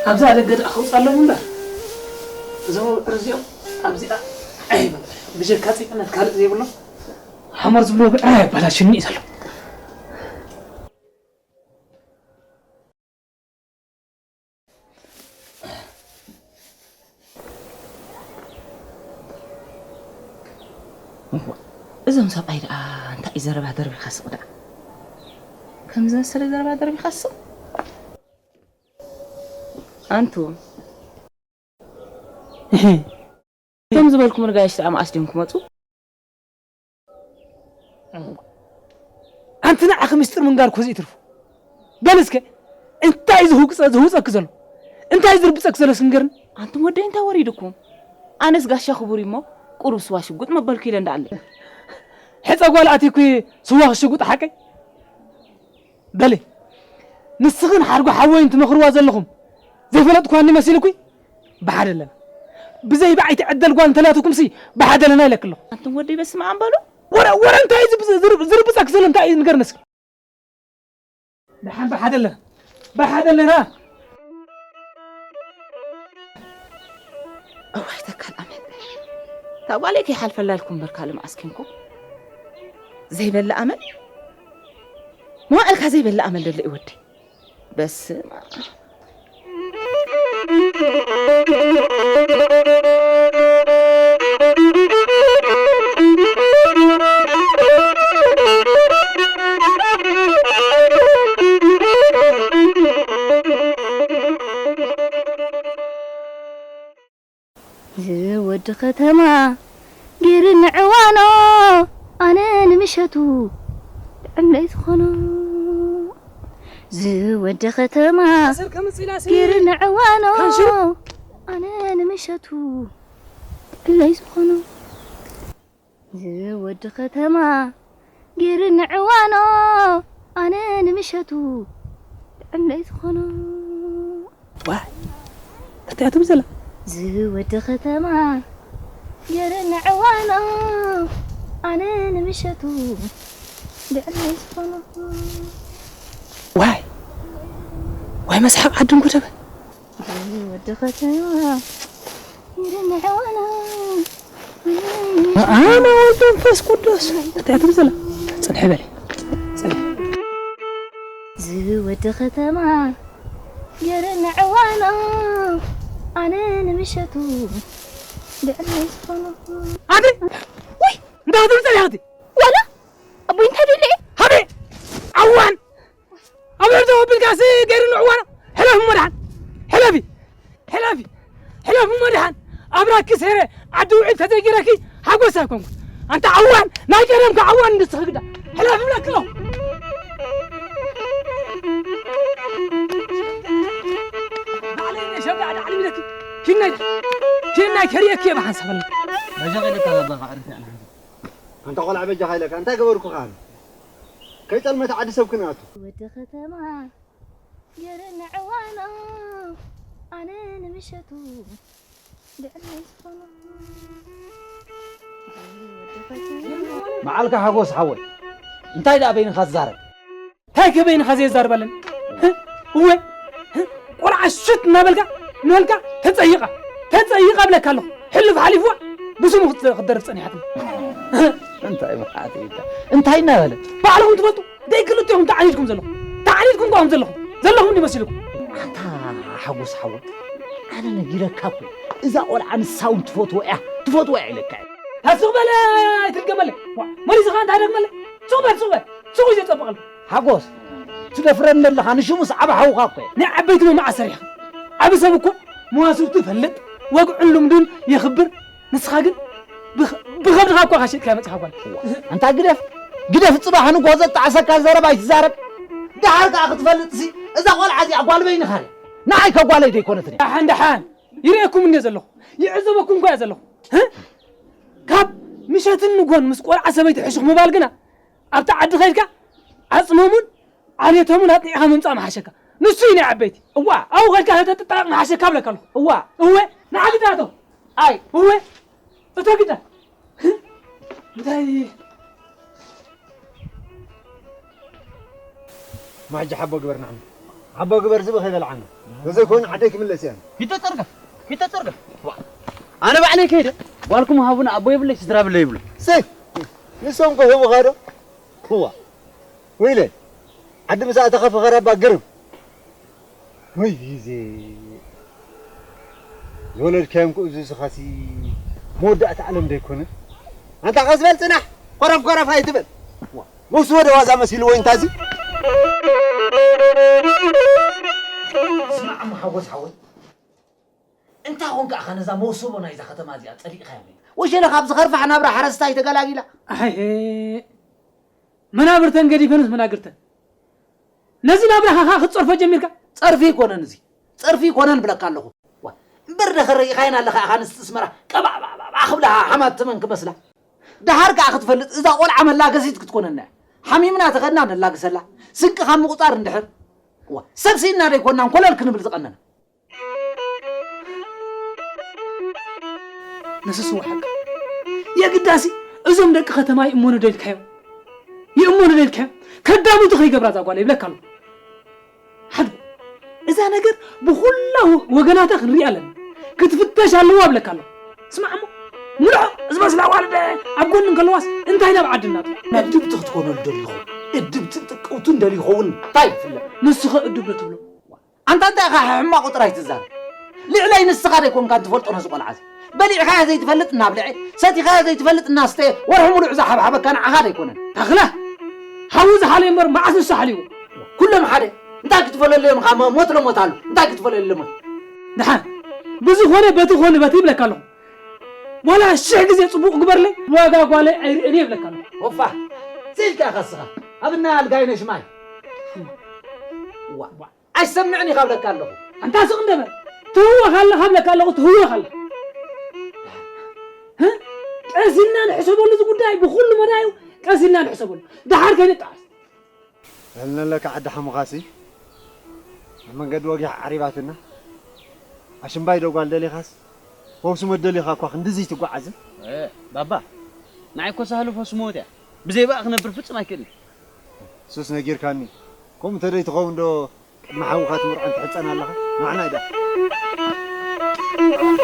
ኣብዛ ደገ ደኣ ከውፅኣሎም እምበር፣ እዞም ኣብዕር እዚኦም ኣብዚኣ ብጀካ ፂዕነት ካልእ ዘይብሎም ሓመር ዝብልዎ ብዕራይ ኣባላሽኒ እዩ ዘሎ። እዞም ሰብኣይ ደኣ እንታይ እዩ ዘረባ ደርቢኻ ስቕ ደኣ? ከም ዝመሰለ ዘረባ ደርቢኻ ስቕ? ኣንቱ። እህ። ከም ዝበልኩም ንጋይሽ ደኣ መኣስ ድዮም ክመጹ? ኣንቲ ንዓኺ ምስጢር ምንጋር እኮ ዘይትርፉ። በል እስከ፣ እንታይ እዩ ዝህውቅጸ-፣ ዝህውጸኪ ዘሎ? እንታይ እዩ ዝርብጸኪ ዘሎ እስኪ ንገርኒ? ኣንቱም ወደይ እንታይ ወሪድኩም? ኣነስ ጋሻ ክቡር እሞ ቁሩብ ስዋ ሽጉጥ መበልኩ ኢለ እንዳኣለ። ሕጸ ጓል ኣቲኩ ስዋ ክሽጉጥ ሓቀይ? በሊ፣ ንስኽን ሓርጎ ሓወይን ትመኽርዋ ዘለኹም ዘይፈለጥኳኒ መሲልኩ? ብሓደ ኣለና። ብዘይ ብዓይቲ ዕደል ጓል እንተላትኩምሲ ብሓደ ኣለና ኢለኪ ኣለኹ። ኣንቱም ወደይ በስመ ኣብ በሉ። ወረ፣ ወረ እንታይ እዩ ዝብ-፣ ዝርብ-፣ ዝርብጸኪ ዘሎ እንታይ እዩ ንገርኒ እስኪ? ደሓን ብሓደ ኣለና። ብሓደ ኣለና። እዋይ ተካል ኣመል። እታ ጓለይ ከይሓልፈላ ኢልኩም እምበር ካልእ መዓስ ኬንኩም? ዘይበልዕ ኣመል? መዋዕልካ ዘይበልዕ ኣመል ደሎ እዩ ወደይ። በስመ ኣብ። ዝወዲ ከተማ ገይርኒ ዕዋኖ ኣነ ንምሸቱ ጥዕመይ ዝኾኖ። ዝወዲ ከተማ ኣሰር ከምጽእ ኢላ ሲ-፣ ገይርኒ ዕዋኖ ካንሽሩ። ኣነ ንምሸቱ ጥዕመይ ዝኾኖ። ዝወዲ ከተማ ገይርኒ ዕዋኖ ኣነ ንምሸቱ ጥዕመይ ዝኾኖ። ዋይ፣ እንታይ እያ ትብል ዘላ? ዝወዲ ከተማ ገይርኒ ዕዋኖ ኣነ ንምሸቱ ጥዕመይ ዝኾኖ። ዋይ፣ ዋይ መስሓቕ ዓዲ እንጎደበ። ዝወዲ ከተማ ገይርኒ ዕዋኖ ኣነ ወልድ መንፈስ ቅዱስ። እንታይ ትብል ዘላ? ጽንሒ በሊ። ጽንሒ። ዝወዲ ከተማ ገይርኒ ዕዋኖ ኣነ ንምሸቱ ድዕለይ ዝኾኖ። ኣቲ ወይ እንታይ ትብል ጸኒሕቲ? ዋላ ኣቦይ እንታይ ደለ? ሃቢ ዓዋን ኣብ ዕርዶ ኣቢልካሲ ገይሩ ንዕዋና። ሕለፍ እሞ ደሓን። ሕለፊ። ሕለፊ። ሕለፍ እሞ ደሓን። ኣብራኪ ሰይረ ዓዲ ውዒል ተዘይገይረኪ ሓጎስ ኣይኮንኩን። ኣንታ ዓዋን ናይ ቀደምካ ዓዋን ንስኺ ግዳ። ሕለፍ እብለኪ ኣለኹ። ባዕለይ ነሸብዳ ዳዕሊ ኢለኪ። ኪናይ ኪናይ ከርእየኪ እየ ብሓንሳብ ኣለኪ። በጃ ከይደካ ባባ ከዕርፍ ያለ። ኣንታ ቆልዓ በጃኻ ኢለካ እንታይ ገበርኩኻ ኣነ? ከይጸልመተ ዓዲ ሰብ ክንኣቱ። ወዲ ከተማ ገይርኒ ዕዋኖ ኣነ ንምሸቱ ድዕለይ ዝኾኖ። መዓልካ ሓጎስ ሓወይ እንታይ ደኣ በይንኻ ትዛረብ? እንታይ ከበይንኻ ዘየዛርባለን? እወ ቆልዓ ሽት እናበልካ እናበልካ ተጸይቓ ተጸይቓ እብለካ ኣለኹ። ሕሉፍ ሓሊፍዋ ብስሙ ክት-፣ ክትደርፍ ጸኒሓትኒ። እንታይ መዓት እዩ እንታይ እናበለ? ባዕልኹም ትፈልጡ። ደይ ክልቲኹም ተዓኒድኩም ዘለኹም። ተዓኒድኩም እኳ ዘለኹም። ዘለኹም እንዲ መሲልኩም። ኣንታ ሓጎስ ሓወይ ኣነ ነጊረካ እኮ እዛ ቆልዓ ንሳ እውን ትፈትዎ እያ ትፈትዎ እያ ኢለካ እየ። ታ ሱቕ በለ ኣይትድገመለይ። ዋ፣ መሊስኻ እንታይ ደግመለይ? ሱቕ በል ሱቕ በል ሱቕ እዩ ዘጸብቐልኩም። ሓጎስ ትደፍረኒ ኣለኻ ንሽሙስ ዓቢ ሓውኻ እኮ እየ። ናይ ዓበይቲ መማዓ ሰሪሕኻ። ዓቢ ሰብ እኮ መዋስብቱ ይፈልጥ ወግዑን ልምዱን የኽብር። ንስኻ ግን ብኸ-፣ ብኸብድኻ እኳ ኸሸጥካ መጽኻ ጓል። ኣንታ ግደፍ፣ ግደፍ ጽባሕ ንግሆ ዘጣዕሰካ ዘረባ ኣይትዛረብ። ደሓር ከኣ ክትፈልጥሲ እዛ ቆልዓ እዚኣ ጓል በይንኻ እያ። ንዓይ ከጓለይ ደይኮነትን እያ። ደሓን ደሓን ይርእየኩም እንደ ዘለኹ፣ ይዕዘበኩም እኳ እየ ዘለኹ። ህ? ካብ ምሸትን ንግሆን ምስ ቆልዓ ሰበይቲ ሕሹኽ ምባል ግና ኣብታ ዓዲ ኸይድካ ዓጽሞምን ዓሌቶምን ኣጽኒዕኻ ምምጻእ ምሓሸካ። ንሱ እዩ ናይ ዓበይቲ። እዋ። ኣብኡ ኸድካ ከተጥጣቕ ምሓሸካ እብለካ ኣለኹ። እዋ። እወ፣ ንዓ ግዳ እቶ። ኣይ። እወ፣ እቶ ግዳ። እንታይ? ማሕጂ ሓቦ ግበርና። ሓቦ ግበር ዝብኢ ከይበልዓና። ተዘይኮነ ዓደይ ክምለስ እየ። ኪቶ ጸርገፍ፣ ኪቶ ጸርገፍ። ዋ። ኣነ ባዕለይ ከይደ። ጓልኩም ሃቡና፣ ኣቦ የብለይ፣ ስድራ ብለይ ይብሉ። ሰይ፣ ንሶም ከ ህቡኻ ዶ? ዋ። ወይለ፣ ዓዲ ምስ ኣተኻ ፈኸራ እባ ግርም። ወይ ግዜ። ዝወለድካዮም ክእዝዙኻሲ መወዳእታ ዓለም ዶ ኣይኮነን? ኣንታ ቀስ በል ጽናሕ፣ ኮረፍ ኮረፍ ኣይትበል። ዋ፣ መውስቦ ዶ ዋዛ መሲልዎ እንታዚ? ስማዕ እሞ ሓጎስ ሓወይ፣ እንታይ ኾንካ ኢኻ ነዛ መውስቦ ናይዛ ከተማ እዚኣ ጸሊእኻያ መይታ? ወሸለ ካብ ዝኸርፋሕ ናብራ ሓረስታይ ተገላጊላ። ኣይ፣ መናብርተን ገዲፈንስ መናግርተን። ነዚ ናብራኻ ኸኣ ክትጸርፎ ጀሚርካ? ጸርፊ ኣይኮነን እዚ። ጸርፊ ኣይኮነን እብለካ ኣለኹ። ዋ፣ እምበር ደኸ ርኢኻየን ኣለኻ ኢኻ ኣንስቲ ኣስመራ ቀባዕባዕባዕ ክብላ ሓማት ተመን ክመስላ። ደሓር ከኣ ክትፈልጥ እዛ ቖልዓ መላገሲት ክትኮነና እያ። ሓሚምና ተኸድና ነላግሰላ። ስንቂ ካብ ምቑጻር እንድሕር። ዋ፣ ሰብ ስኢንና ደይኮንና እንኮለል ክንብል ዝቐነና። ንስስ ወሓቅ የግዳሲ እዞም ደቂ ከተማ ይእመኑ ደልካዮም፣ ይእመኑ ደልካዮም ከዳምቱ ከይገብራ እዛ ጓል ይብለካ ኣሎ። ሓድጉ እዛ ነገር ብኹላ ወ-፣ ወገናታ ክንሪኣ ኣለና፣ ክትፍተሽ ኣለዋ እብለካ ኣሎ። ስማዕ እሞ፣ ምልዖ ዝመስላ ኣዋልድ ኣብ ጎኒ እንከለዋስ እንታይ ናብ ዓድና? እድብቲ ክትኮነሉ ደልዩ ይኸውን፣ እድብትን ጥቅውትን ደልዩ ይኸውን፣ እንታይ ይፍለጥ? ንስኸ እድብ ዶ ትብሎ? ኣንታ እንታይ ኢኻ ሕማቑ ጥራይ ትዛረብ? ልዕለይ ንስኻ ደይኮንካን ትፈልጦ ነዚ ቆልዓ እዚ። በሊዕካዮ ዘይትፈልጥ እናብልዐ፣ ሰቲኻዮ ዘይትፈልጥ እናስተየ፣ ወርሒ ሙሉእ እዛ ሓብሓበካ ንዓኻ ደይኮነን። ታኽላ! ሓዉ ዝሓለዮ እምበር መዓስ ንሱ ሓልይዎ? ኩሎም ሓደ። እንታይ ክትፈለለዮም ኢኻ? ሞ-፣ ሞት ለሞት ኣሎ። እንታይ ክትፈለለዮም? ደሓን፣ ብዝኾነ በቲ ኾነ በቲ ይብለካ ኣለኹ። ዋላ ሽሕ ግዜ ጽቡቕ ግበርለይ፣ ዋጋ ጓለይ ኣይርእን እየ ይብለካ ኣለኹ። ኦፋ! ስኢልካ ኢኻ እስኻ። ኣብና ኣልጋይነሽ ማይ። ዋ። ኣይሰምዕን ኢኻ እብለካ ኣለኹ። ኣንታ ስቕ እንደ በል። ትህወኽ ኣለኻ እብለካ ኣለኹ፣ ትህወኽ ኣለኻ። ህ? ቀስ ኢልና ንሕሰበሉ እዚ ጉዳይ፣ ብኹሉ መዳዩ ቀስ ኢልና ንሕሰበሉ። ደሓር ከይንጠዓስ። እልነለካ ዓዲ ሓሙኻሲ፣ ኣብ መንገዲ ወጊሕ ዓሪባትና። ኣሽምባይ ዶ ጓል ደሊኻስ፣ ፈውሲ ሞት ደሊኻ እኳ ክንድዚ ትጓዓዝን? እ፣ ባባ፣ ንዓይ እኮ ሳህሉ ፈውሲ ሞት እያ። ብዘይ ብኣ ክነብር ፍጹም ኣይክእልን። ሱስ ነጊርካኒ። ከምኡ እንተ ደይትኸውን ዶ ቅድሚ ሓውኻ ትምርዖን ትሕጸን ኣለኻ? ንዓና ኢዳ። እዋይ፣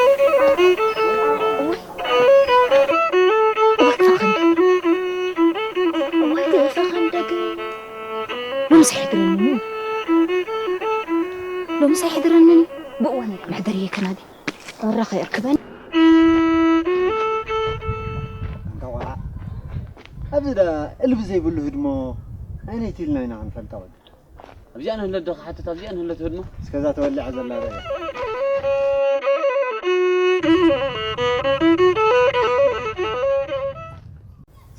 እዋይ፣ ተኸንደ። እዋይ፣ ተኸንደ ግን። ሎምስ ኣይሕድረንን እዩ። ሎምስ ኣይሕድረንን እዩ። ብእዋን መሕደሪ ከናዲ። ኣራኸ የርክበን። ኣንታ ቆልዓ፣ ኣብዚ ዳ እልቢ ዘይብሉ ህድሞ፣ ኣየነይቲ ኢልና ኢና ክንፈልጣ ወዲ? ኣብዚኣ ንህለት ዶ ክሓትት፣ ኣብዚኣ ንህለት ህድሞ? እስከ እዛ ተወሊዓ ዘላ ርኣያ።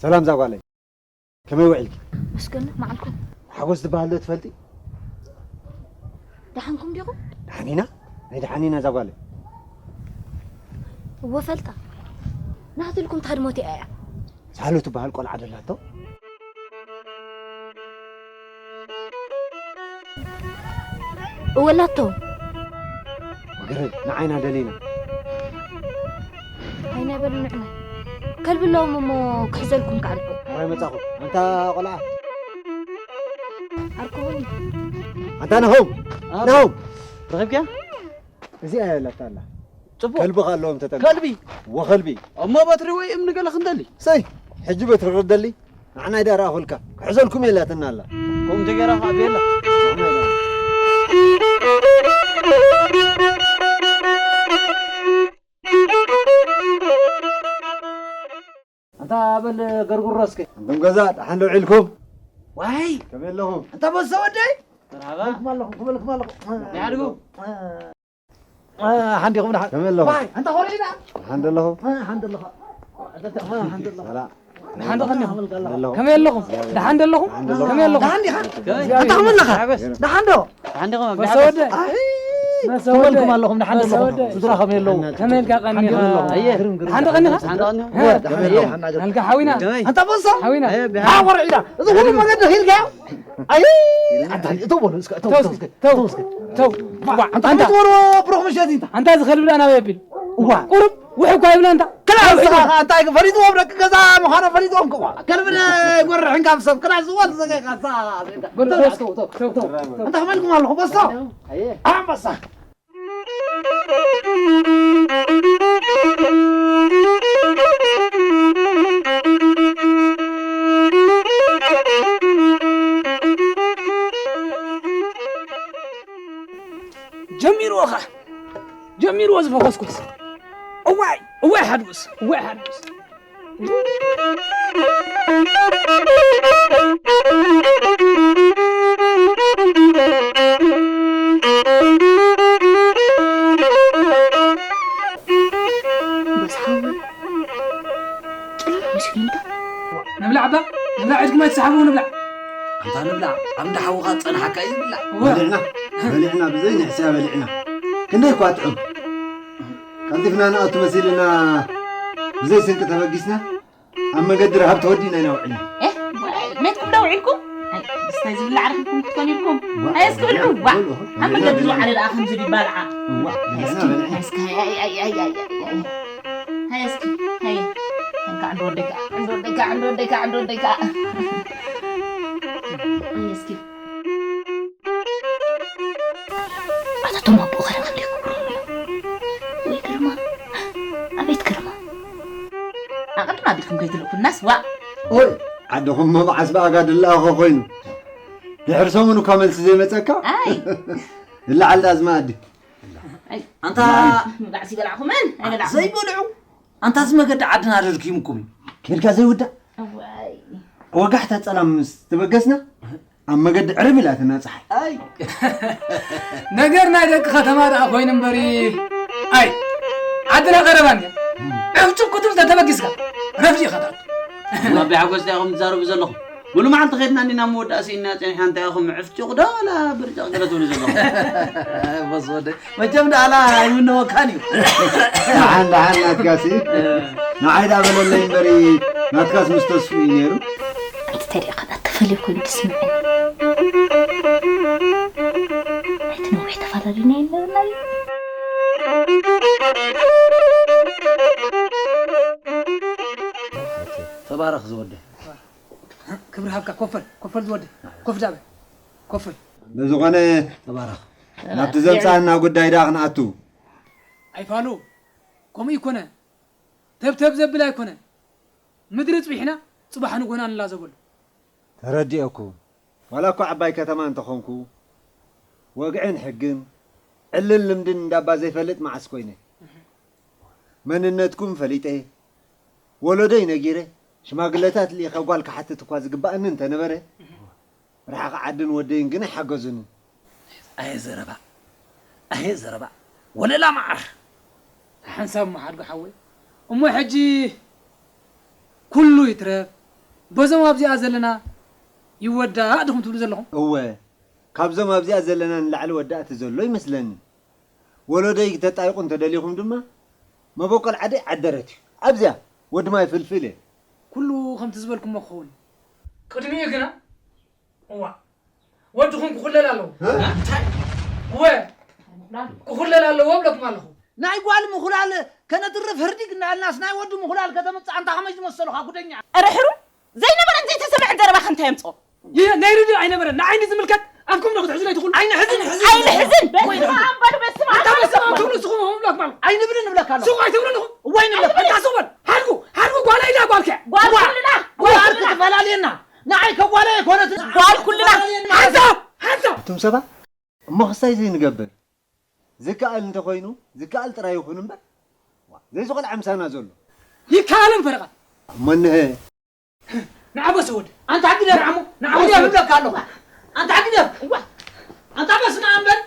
ሰላም እዛ ጓለይ፣ ከመይ ውዒልኪ? መስገን መዓልኩም። ሓጎስ ትበሃል ዶ ትፈልጢ? ደሓንኩም ዲኹም? ደሓን ኢና፣ ናይ ደሓን ኢና እዛ ጓለይ። እወ ፈልጣ። ናትልኩም ታድሞት እያ። ሳህሉ ትበሃል ቆልዓ ደላቶ። እወ ኣላቶ። ወገረድ፣ ንዓይና ደሊና። ኣይናይ በሉ ንዕና። ከልቢ ኣለዎም እሞ ክሕዘልኩም ክዓልኩ። ኣባይ መጻኹም? ኣንታ ቆልዓ። ኣርክቡኒ። ኣንታ ናሆም፣ ኣብ-፣ ናሆም። ረኺብክያ? እዚኣ እያ ላታ ኣላ። ጽቡቕ። ከልቢ ከ ኣለዎም ተጠንቀቕ። ከልቢ? ወኸልቢ። እሞ በትሪ ወይ እምኒ ገለ ክንደሊ? ሰይ፣ ሕጂ በትሪ ክደሊ? ንዓና ኣይዳ ረኣኹልካ። ክሕዘልኩም የላትና ኣላ። ከምኡ እንተ ገይራ ኸዓ ቤላ። ኣንታ በል ገርግሮ እስከ። ኣንቱም ገዛ፣ ደሓን ዶ ውዒልኩም? ዋይ! ከመይ ኣለኹም? ኣንታ በሶ ወደይ? መርሃባ። ከመልኩም ኣለኹም፣ ከመልኩም ኣለኹም። ይሓድጉ። እ፣ ሓንዲኹም ደሓን። ከመይ ኣለኹም? ዋይ፣ ኣንታ ኮረና። ደሓን ዶ ኣለኹም? እ፣ ሓንዲ ኣለኻ። እ፣ ሓንዲ ኣለኻ። ሰላም። ደሓን ዶ ከኒኹም? ኣለኹም። ከመይ ኣለኹም? ደሓን ዶ ኣለኹም? ደሓን ዶ ኣለኹም? ከመይ ኣለኹም? ደሓን ዲኻ? ከመይ? ኣንታ ከመይ ኣለኻ? ሓበስ። ደሓን ዶ? ደሓን ዲኹም? በሶ ወደይ። ኣይ፣ በሶ ከመልኩም ወደይ። ኣለኹም? ደሓን ዶ በሶ ኣለኹም? ወደይ። ስድራ ከመይ ኣለዉ? ከመይ ኢልካ ቀኒኻ? ሓንዲ ኣለኹም። ኣየ። ግርም፣ ግርም። ደሓን ዶ ቀኒኻ? ደሓን ዶ ቀኒኻ? ወ-፣ ደሓን ዶ? ደሓን ዶ? ናልካ ሓዊና? ከመይ? ኣንታ በሶ? ሓዊና። ኣየ፣ ብሓ-፣ ኣወር ዒዳ። እዚ ኩሉ መገዲ ኺልካዮ? ኣይ፣ ኣንታ እተው በሉ እስከ፣ እተው፣ ተው እተው እስከ፣ እስከ፣ ተው። ተው እስከ። ተው። ዋ፣ ኣንታ ኣንታ። ትወርዎ ብሩኽ ምሸት ኢንታ። ኣንታ እዚ ከልቢ ደኣ ናበይ ኣቢሉ? እዋ። ቁሩብ ውሕኳ ይብላ እንታ። ክላ ንስኻ ኸኣ እንታይ ፈሊጥዎም ደቂ ገዛ ምዃኖም ፈሊጥዎም ክዋ። ከልብነ ጎርሕ እንካብ ሰብ ክላ ዝወል ዘገካ ሳ። በል፣ ተው፣ ተው፣ ተው፣ ተው፣ ተው። እንታይ ከመልኩም ኣለኹ በስቶ? ኣየ። ኣንበሳ። ጀሚርዎ ኸኣ። ጀሚርዎ ዝፈኾስኩስ። እዋይ፣ እዋይ ሓድጉስ፣ እዋይ ሓድጉስ። በስሓዊ ጭልም ምስኪንታ። ንብላዕ እባ፣ ንብላዕ፣ ኢድኩም ኣይትስሓቡ፣ ንብላዕ። ኣንታ ንብላዕ፣ ኣብ እንዳ ሓውኻ ዝጸንሓካ እዩ ዝብላዕ። እወ። በሊዕና፣ በሊዕና፣ ብዘይ ንሕስያ በሊዕና። ክንደይ እኳ ጥዑም። ቀልጢፍና ንኣቱ መሲልና ብዘይ ስንቂ ተበጊስና ኣብ መገዲ ረሃብ ተወዲእና ኢና ውዒልና። ኤህ፣ ሜትኩም ዶ ውዒልኩም? ኣይ፣ ምስታይ ዝብላዕ ረኺብኩም ክትኮኑ ኢልኩም። ዋ፣ ኣይ፣ እስኪ ብልዑ፣ ዋ። በልዑ፣ ኣብ መገዲ በልዑ። ዝወዓለ ደኣ ከምዚ ድዩ ይባልዓ? ዋ፣ በልዕና፣ እስኪ፣ በልዕና። እስኪ፣ ኣይ፣ ኣይ፣ ኣይ፣ ኣይ፣ ኣይ። ሃይ እስኪ፣ ሃይ። እንካ ዓንዲ ወደይ ከዓ፣ ዓንዲ ወደይ ከዓ፣ ዓንዲ ወደይ ከዓ፣ ዓንዲ ወደይ ከዓ። ሃይ እስኪ። ኣታ ቶም ኣቦኡ ኸረ ከምዚ ይገብሩ። ወይ ግርማ፣ ኣቤት ግርማ። ኣቐድም ኣቢልኩም ከይትልእኩናስ፣ ዋእ። ኦይ፣ ዓድኹም መብዓስ ብኣጋድል ለኣኸ ኮይኑ። ድሕሪ ሰሙን እኳ መልሲ ዘይመጸካ? ኣይ። ይለዓል ዳስ መኣዲ። ኣይ፣ ኣንታ መብላዕሲ ይበላዕኹምን? ኣይበላዕኹምን። ዘይበልዑ? ኣንታ እዚ መገዲ ዓድና ደድኪሙኩም እዩ። ኬድካ ዘይውዳእ? እዋይ። ወጋሕታ ጸላም ምስ ተበገስና፣ ኣብ መገዲ ዕርብ ኢላትና ጸሓይ። ኣይ። ነገር ናይ ደቂ ከተማ ደኣ ኮይኑ እምበሪ፣ ኣይ፣ ዓድና ቀረባ እንድያ። ዕፍጭብ ክትብል ተተበጊስካ፣ ረፍዲ ኢኻ ትኣቱ። ኣቢ ሓጎስ እንታይ ኢኹም ትዛረቡ ዘለኹም? ሙሉ መዓልቲ ኸድና እንዲና መወዳእ ስኢንና ጸኒሕና እንታይ ኢኹም ዕፍጭቕ ዶ ዋላ ብርጭቕ ገለ ትብሉ ዘለኹም? በስ ወደይ፣ መቸም ደኣላ ኣይምነወካን እዩ። ደሓን፣ ደሓን ናትካሲ። እ። ንዓይ ደኣ በለለይ እምበሪ፣ ናትካስ ምስ ተስፉ እዩ ነይሩ። እቲ ተሪእኻ ተፈልዩ ኮይኑ ትስምዐኒ። ናይቲ ነዊሕ ተፈላለዩና ኣይነበርና እዩ። ተባረኽ ዝወደይ። ክብሪ ሃብካ፣ ኮፈል፣ ኮፈል ዝወደይ። ኮፍ ዳበ፣ ኮፈል። ብዝኾነ ተባረኽ። ናብቲ ዘምጻና ጉዳይ ደኣ ክንኣቱ። ኣይፋሉ፣ ከምኡ ይኮነ። ተብተብ ዘብል ኣይኮነን። ምድሪ ጽቢሕና ጽባሕ ንጎና ንላዘበሉ። ተረዲኦኩ። ዋላ እኳ ዓባይ ከተማ እንተኾንኩ፣ ወግዕን ሕግን፣ ዕልን ልምድን እንዳባ ዘይፈልጥ መዓስ ኮይነ። መንነትኩም ፈሊጠ፣ ወለዶይ ነጊረ፣ ሽማግለታት ልኢኸ ጓል ክሓትት እኳ ዝግባኣኒ እንተነበረ፣ ርሓቕ ዓድን ወደይን ግን ኣይሓገዙንን። ኣየ ዘረባ፣ ኣየ ዘረባ፣ ወለላ መዓር። ሓንሳብ እሞ ሓድጉ ሓወይ፣ እሞ ሕጂ ኩሉ ይትረፍ፣ በዞም ኣብዚኣ ዘለና ይወዳእ ድኹም ትብሉ ዘለኹም? እወ፣ ካብዞም ኣብዚኣ ዘለና ንላዕሊ ወዳእቲ ዘሎ ይመስለኒ። ወለዶይ ክተጣይቑ እንተደሊኹም ድማ፣ መበቆል ዓደይ ዓደረት እዩ። ኣብዚኣ ወዲ ማይ ፍልፍል እየ። ኩሉ ከምቲ ዝበልኩሞ ክኸውን እዩ። ቅድሚኡ ግና፣ እዋ፣ ወድኹም ክኹለል ኣለዎ። እ? እንታይ? እወ፣ ክኹለል ኣለዎ እብለኩም ኣለኹ። ናይ ጓል ምኹላል ከነትርፍ ህርዲግ እናበልናስ ናይ ወዲ ምኹላል ከተምጽእ ኣንታ ከመይ ዝመሰሉኻ ጉደኛ? ኧረ ሕሩም፣ ዘይነበረን ዘይተሰምዐን ዘረባኸ እንታይ የምጽኦ? ይህ ናይ ርድእ ኣይነበረን። ንዓይኒ ዝምልከት ኣፍኩም ዶ ክትሕዙ ዘይትኽእሉ? ኣይንሕዝን፣ ሕዝን። ኣይንሕዝን። በስመ ኣብ በሉ፣ በስመ ኣብ። ኣታ በስመ ኣብ ትብሉ ንስኹም እኹም እብለኩም ኣለኹ። ኣይንብልን ንብለካ ኣለኹ። ሱቕ ኣይትብሉ ንኹም። እዋይ ንብለካ። ኣታ ሱቕ በል። ሓድጉ፣ ሓድጉ ጓል ኣይዳ ጓልከ። ጓል ዋ-፣ ኩልና፣ ዋ-፣ ጓል ኩልና። ክትፈላለየና። ንዓይ ከጓለይ ኣይኮነትን። ጓል ኩልና። ሓንሳብ፣ ሓንሳብ። ኣቱም ሰባት፣ እሞ ክስታይ ዘይንገብር? ዝከኣል እንተኾይኑ፣ ዝከኣል ጥራይ ይኹን እምበር፣ ዋ፣ ዘይዝኾነ ዓምሳና ዘሎ። ይከኣልን ፈረቓ። እሞ እንሀ። ንዓ በስ ወዲ። ኣንታ ግደፍ። ንዓሞ፣ ንዓሞ ወዲ ሰው። ይብለካ ኣለኹ። ኣንታ ግደፍ። እዋ። ኣንታ በስመ ኣብ በል።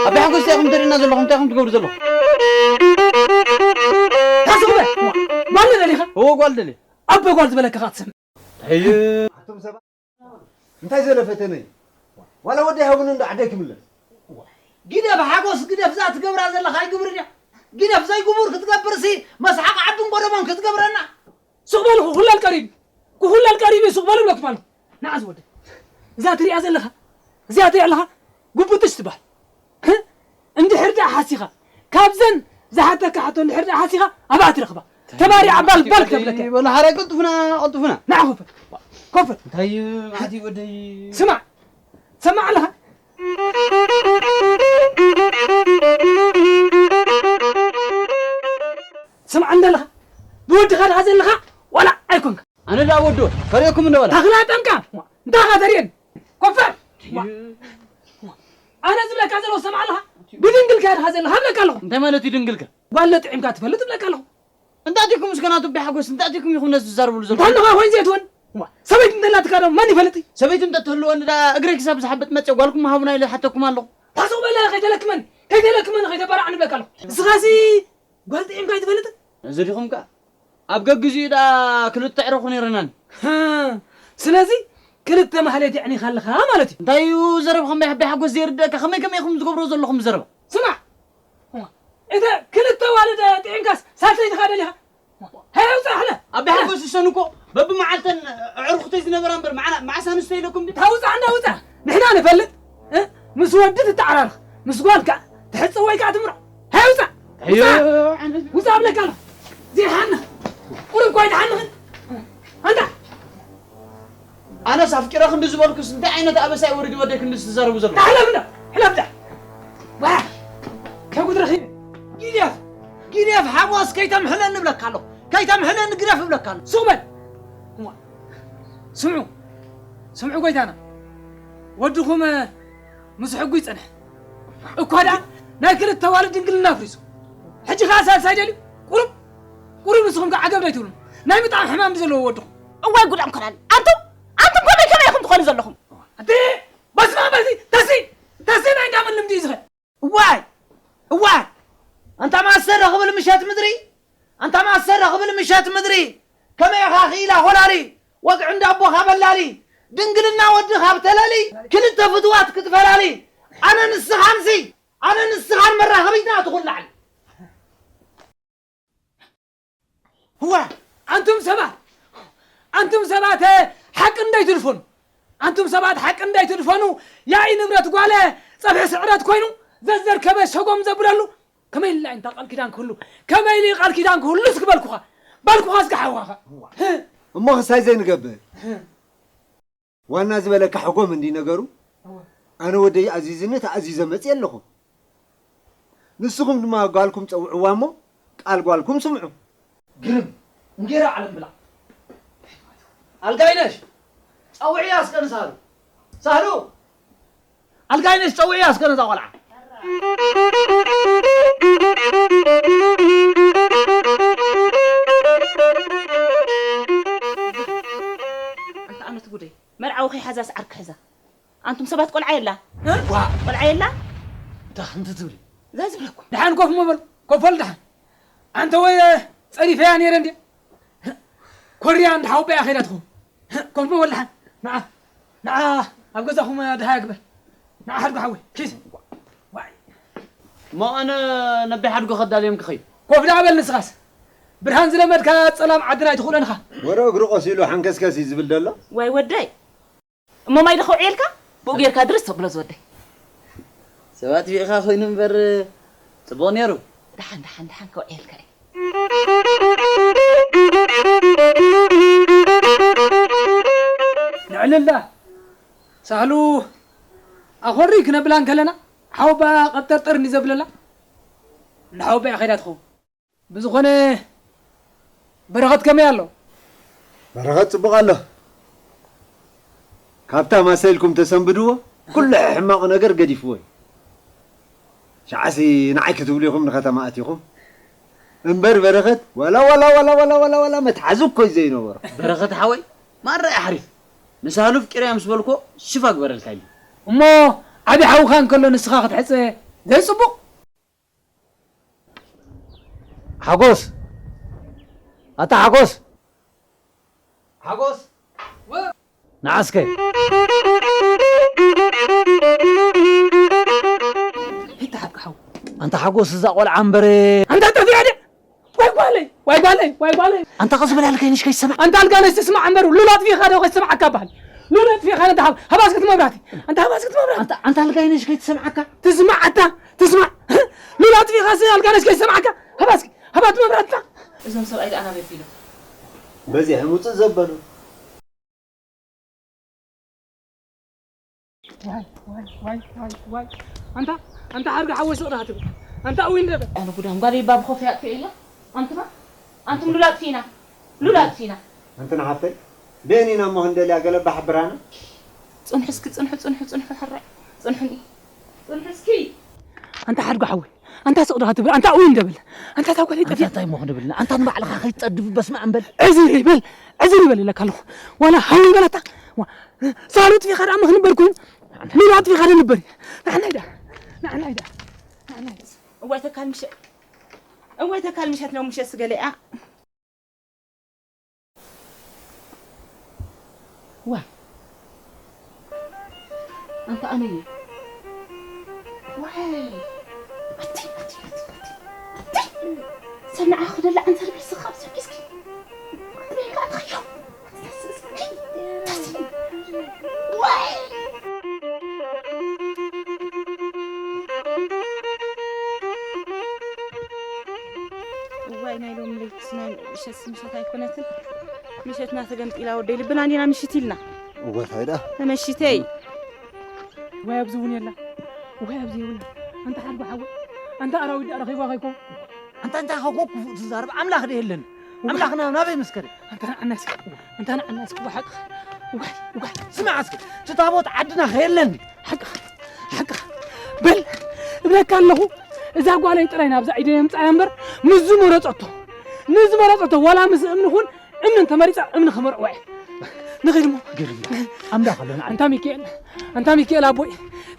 ኣቢ ሓጎስ እንታይ ኢኹም ትርእዩና ዘለኹም? እንታይ ኢኹም ትገብሩ ዘለኹም? ታስቡ በል። ጓል ደሊኻ? እዎ፣ ጓል ደልየ። ኣቦ ጓል ዝበለካ ኸኣ ትሰምዕ። ኣየ። ኣቱም ሰባት። እንታይ ዘለ ፈተነ እዩ? ዋላ ወዲ ኣይሃቡን እንዶ ዓደይ ክምለስ። ግደፍ ሓጎስ ግደፍ፣ እዛ ትገብራ ዘለኻ ኣይግብርን እያ። ግደፍ ዘይግቡር ክትገብርሲ መስሓቕ ዓድን ጎደቦን ክትገብረና። ሱቕ በሉ ክኹለል ቀሪቡ። ክኹለል ቀሪቡ ሱቕ በሉ ብለኩም ኣለኹ። ንዓ ዝወደ። እዛ ትሪኣ ዘለኻ፣ እዚኣ ትሪኣ ኣለኻ፣ ጉቡጥሽ ትበሃል። እንድሕር ደኣ ሓሲኻ፣ ካብዘን ዝሓተካ ሕቶ እንድሕር ደኣ ሓሲኻ፣ ኣብኣ ትረኽባ። ተባሪዓ ባል ባል ክተብለካ። በሉ ሓራይ ቀልጥፉና፣ ቀልጥፉና። ንዓ ኮፈል። ኮፈል። እንታይ መዓት እዩ ወደይ? ስማዕ። ትሰማዕ ኣለኻ? ስማዕ እንደ ኣለኻ? ብወድኻ ድኻ ዘለኻ ዋላ ኣይኮንካ። ኣነ ደኣ ወዶ፣ ከርእየኩም እንደ በላ። ታኽላ ጠንቃ። እንታይ ኢኻ ተርእየኒ? ኮፈል። ኣነ ዝብለካ ዘለኹ ትሰምዕ ኣለኻ? ብድንግልካ ድኻ ዘለኻ እብለካ ኣለኹ። እንታይ ማለት እዩ ድንግልካ? ጓል ጥዒምካ ትፈልጥ እብለካ ኣለኹ። እንታይ ዲኩም እስከ ናቱ ኣቢ ሓጎስ፣ እንታይ ዲኩም ኢኹም ነዚ ትዛረብሉ ዘለኹም? እንታይ ኣለኻ ኮይን ዘይትወን? እዋ፣ ሰበይቲ እንተላትካ ዶ መን ይፈልጥ? ሰበይቲ እንተትህልወኒ ደኣ እግረይ ክሳብ ዝሓብጥ መጽእ ጓልኩም ሃቡና ኢለ ሓተኩም ኣለኹ። ታስቕ በለ ከይተለክመኒ፣ ከይተለክመኒ ከይተባራዕኒ እብለካ ኣለኹ። እስኻሲ ጓል ጥዒምካ ኣይትፈልጥን? እዚ ዲኹም ከኣ ኣብ ገግዚኡ ደኣ ክልተ ኣዕሩኽ ነይረናኒ። ሃ፣ ስለዚ ክልተ ማህሌት የዕኒኻ ኣለኻ ማለት እዩ። እንታይ እዩ ዘረብኻ እምበይ ኣቢ ሓጎስ ዘይርድኣካ? ከመይ ከመይ ኢኹም ዝገብሮ ዘለኹም ዘረባ? ስማዕ፣ እተ ክልተ ዋልድ ጥዒምካስ ሳልሰይቲ ኸኣ ደሊኻ? ሃይ ኣውፅእ፣ ሕለ! ኣቢ ሓጎስ እሰን እኮ በብመዓልተን ኣዕሩኽተይ ዝነበራ እምበር፣ መዓና-፣ መዓስ ኣንስቶ ኢለኩም ድዩ? ታውፅእ፣ እንዳ ውፅእ! ንሕና ንፈልጥ፣ እ? ምስ ወዲ ትተዓራርኽ፣ ምስ ጓል ከኣ ትሕጽብ ወይ ከኣ ትምርዖ። ሃይ ውፃእ! ኣዮ፣ ውፃእ! ዓነት። ውፃእ እብለካ ኣለኹ። ዘይሓንኽ። ቁሩብ እኳ ኣይትሓንኽን። ኣንታ! ኣነስ ኣፍቂረ ክንዲ ዝበልኩስ እንታይ ዓይነት ኣበሳ እዩ ወሪዱ ወደይ ክንዲ ዝትዛረቡ ዘለኹም? ሕለፍ እንዳ! ሕለፍ እንዳ! ዋ! ከጉድ ረኺበ። ጊልያፍ! ጊልያፍ ሓጎስ ከይተምሕለኒ እብለካ ኣለኹ። ከይተምሕለኒ ግደፍ እብለካ ኣለኹ። ሱቕ በል! እዋ! ስምዑ! ስምዑ ጎይታና! ወድኹም ምስ ሕጉ ይጸንሕ። እኳ ደኣ ናይ ክልተ ኣዋልድ ድንግልና ኣፍሪሱ። ሕጂ ኸኣ ሳልሳይ ደልዩ? ቁሩብ፣ ቁሩብ ንስኹም ከ ዓገብ ዶ ኣይትብሉን? ናይ ምጥዓም ሕማም ድዩ ዘለዎ ወድኹም? እዋይ ጉድ ኣንኮላሊ። ኣንቱም፣ ኣንቱም ከመይ ከመይ ኢኹም ትኾኑ ዘለኹም? ኣቲ፣ በስመ ኣብ በልቲ፣ ተሲ፣ ተሲ ናይ እንዳመን ልምዲ እዩ ዝኸ? እዋይ፣ እዋይ፣ ኣንታ ማሰረ ክብል ምሸት ምድሪ፣ ኣንታ ማሰረ ክብል ምሸት ምድሪ፣ ከመይ ኢኻ ክኢላ ኾላሊ፣ ወግዒ እንዳ ኣቦኻ በላሊ፣ ድንግልና ወዲ ካብ ተለሊ፣ ክልተ ፍትዋት ክትፈላሊ፣ ኣነ ንስኻንሲ፣ ኣነ ንስኻን መራኸቢትና ትኹን ላዕሊ። እዋ፣ ኣንቱም ሰባት፣ ኣንቱም ሰባት፣ ሓቂ እንዳይትድፈኑ፣ ኣንቱም ሰባት ሓቂ እንዳይትድፈኑ፣ ያኢ ንብረት ጓለ ጸብሒ ስዕረት ኮይኑ፣ ዘዘርከበ ሸጎም ዘብለሉ፣ ከመይ ኢላ እንታ ቃል ኪዳን ክህሉ፣ ከመይ ኢሉ ቃል ኪዳን ክህሉ እስኪ በልኩኻ፣ በልኩኻ እስኪ ሓውኻኻ። እሞ ክሳይ ዘይንገብር? ዋና ዝበለካ ሕጎም እንዲ ነገሩ፣ እወ። ኣነ ወደይ ኣዚዝኒ ተኣዚዘ መጽየ ኣለኹ። ንስኹም ድማ ጓልኩም ጸውዕዋ እሞ ቃል ጓልኩም ስምዑ። ግርም፣ እንጌራ ዓለም ብላ። ኣልጋይነሽ፣ ጸውዕያ እስከ ንሳህሉ። ሳህሉ! ኣልጋይነሽ፣ ጸውዕያ እስከ ነዛ ቆልዓ። ኣንታ ኣመት ጉደይ፣ መርዓዊ ከይሓዛስ ዓርኪ ሕዛ። ኣንቱም ሰባት ቆልዓ የላ? እ? ዋ! ቆልዓ የላ? እንታይ ከምቲ ትብሊ? እዛ ዝብለኩም። ደሓን ኮፍ ምበል፣ ኮፍ በል ደሓን። ኣንተ ወይ ጸሪፈያ ነይረ እንዴ? ኮርያ እንዳ ሓውበያ ከይዳ ትኸውን። ኮፍ በል ደሓን። ንዓ፣ ንዓ ኣብ ገዛኹም ድሃያ ግበር። ንዓ ሓድጉ ሓወይ፣ ኪድ። ዋይ። እሞ ኣነ ነቢ ሓድጉ ከዳልዮም ክኸይድ። ኮፍ ደኣ በል ንስኻስ። ብርሃን ዝለመድካ ጸላም ዓድና ኣይትኽእሎን ኢኻ። ወረ እግሩ ቆሲሉ ሓንከስከስ እዩ ዝብል ዘሎ። ዋይ ወደይ። እሞ ማይ ዶ ከውዕየልካ? ብኡ ጌርካ ድርስ ተብሎ ዝወደይ። ሰባት ቢእኻ ኮይኑ እምበር ጽቡቕ ነይሩ። ደሓን፣ ደሓን፣ ደሓን ከውዕየልካ እየ። ንዕልልዳ ሳህሉ ኣኾሪ ክነብላ እንከለና ሓውባ ቀብጠርጠር እንዲ ዘብለላ እንዳ ሓውባ እያ ከይዳ ትኸውን። ብዝኾነ በረኸት ከመይ ኣሎ? በረኸት ጽቡቕ ኣሎ። ካብታ ማሰልኩም ተሰንብድዎ፣ ኩሉ ሕማቕ ነገር ገዲፍዎ እዩ። ሸዓሲ ንዓይ ክትብሉ ኢኹም ንኸተማ ኣቲኹም። እምበር በረኸት ዋላ፣ ዋላ፣ ዋላ መትሓዚ እኮ እዩ ዘይነበሮ። በረኸት ሓወይ፣ ማራ እዩ ሓሪፍ። ንሳህሉ ኣፍቂረያ ምስ በልኮ ሽፍ ኣግበረልካ ኢሉ። እሞ ዓቢ ሓውኻ እንከሎ ንስኻ ክትሕጸ ዘይጽቡቕ? ሓጎስ! ኣታ ሓጎስ! ሓጎስ! ንዓ እስከ። ይተሓቅ ሓው። ኣንታ ሓጎስ እዛ ቆልዓ እምበር። ኣንታ ጠፊኣ ድያ? ዋይ ጓለይ፣ ዋይ ጓለይ፣ ዋይ ጓለይ። ኣንታ ቀስ በል ያልከይንሽ ከይሰማዕ። ኣንታ ኣልጋነሽ ትስማዕ እምበር፣ ሉል ኣጥፊእኻ ዶ ከይሰማዓካ በሃል። ሉላ ኣጥፊእኻ ነታ ሃብ-፣ ሃባስኪ እቲ መብራህቲ። ኣንታ ሃባስኪ እቲ መብራህቲ። ኣንታ፣ ኣንታ ኣልጋይነሽ ከይትሰምዓካ? ትስማዕ ኣታ፣ ትስማዕ። ሉላ ኣጥፊእኻ ሲ ኣልጋይነሽ ከይትሰምዓካ? ሃባስኪ፣ ሃባ እቲ መብራህቲ። እዞም ሰብኣይ ደኣ ናበይ ቢሎም? በዚሐ ምውፅእ ዘበሉ። ዋይ፣ ዋይ፣ ዋይ፣ ዋይ፣ ዋይ። ኣንታ፣ ኣንታ ሓርጋ ሓወይ ስቕ ዳኣ ትብል። ኣንታ እውይ እንደበ። ኣነ ጉዳም ጓል ይባ ብኾፍ ያጥፊ ኢላ። ኣንትማ፣ ኣንቱም ሉላ ኣጥፊና። ሉላ ኣጥፊና። ኣንተ ንሓፍተይ፣ በየን ኢና እሞ ክንደልያ ገለ ባሕብራና? ጽንሑ እስኪ፣ ጽንሑ፣ ጽንሑ፣ ጽንሑ፣ ሕራይ። ጽንሑኒ። ጽንሑ እስኪ። ኣንታ ሓድጎ ሓወይ፣ ኣንታ ስቕ ዶ ትብል? ኣንታ እውይ እንደብል። ኣንታ እታ ጓለይ ኣንታ ጠፊኣ። እንታይ እሞ ክንብል? ኣንታ ንባዕልኻ ከይትጸድፍ በስመ ኣብ በል። ዕዝር ይበል፣ ዕዝር ይበል ኢለካ ኣለኹ። ዋላ ሃው ይበላታ። ዋ፣ ሳሉ ኣጥፊኻ ደኣ እሞ ክንበር ኮይኑ። ሉላ ኣጥፊኻ ዶ ንበር? ንዓናይ ደኣ፣ ንዓናይ ደኣ፣ ንዓናይ ደኣ። እዋይ ተካል ምሸት፣ እዋይ ተካል ምሸት ነው ምሸት ስገለኣ። ዋ። ኣንታ ኣነየ። ዋይ። ኣቲ፣ ኣቲ፣ ኣቲ፣ ኣቲ። ኣቲ። ሰብ ንዓኻ ክደሊ ዓንተር ብልስኻ ኣብ ሰብ ኪስኪ። ኣቲ በይንካ ኣትኽዮ። ኣቲ ተስእስኪ። ተስእስኪ። ዋይ። እዋይ ናይ ሎም ለይትስ ናይ ምሸት ምሸት ኣይኮነትን። ምሸትና ተገምጢላ ወደይ ልብና እንዲና ምሽት ኢልና። እወ እንታይ ደኣ? ተመሽተይ። ወይ ኣብዚ እውን የላ። ወይ ኣብዚ የብላ። ኣንታ ሓድጎ ሓወይ። ኣንታ ኣራዊት ደኣ ረኺብዋ ከይኮን። ኣንታ እንታይ ከኮ ክፉእ ትዛረብ ኣምላኽ ዶ የለን? እወ። ኣምላኽና ናበይ መስከረ? ኣንታ ንዓና እስኪ። ኣንታ ንዓና እስኪ ብሓቂ። ዋይ፣ ዋይ። ስማዕ እስኪ። እቲ ታቦት ዓድና ከየለን። ሓቅኻ፣ ሓቅኻ። በል፣ እብለካ ኣለኹ፣ እዛ ጓለይ ጥራይ ናብዛ ኢደይ የምጽኣያ እምበር፣ ምስ ዝመረጸቶ፣ ንዝመረጸቶ፣ ዋላ ምስ እምኒ ኹን፣ እምኒ እንተመሪጻ፣ እምኒ ከመርዕዋ እየ። ንኺድ እሞ። ግርም። ኣምላኽ ኣሎ ንዓና። ኣንታ ሚካኤል፣ ኣንታ ሚካኤል ኣቦይ፣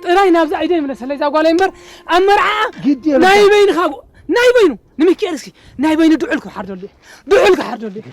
ጥራይ ናብዛ ኢደይ ምለሰለይ እዛ ጓለይ እምበር፣ ኣብ መርዓኣ ግድ የብልካ። ናይ በይንኻ፣ ናይ በይኑ፣ ንሚካኤል እስኪ፣ ናይ በይኑ ድዑል ክሓርደሉ እየ። ድዑል ክሓርደሉ እየ።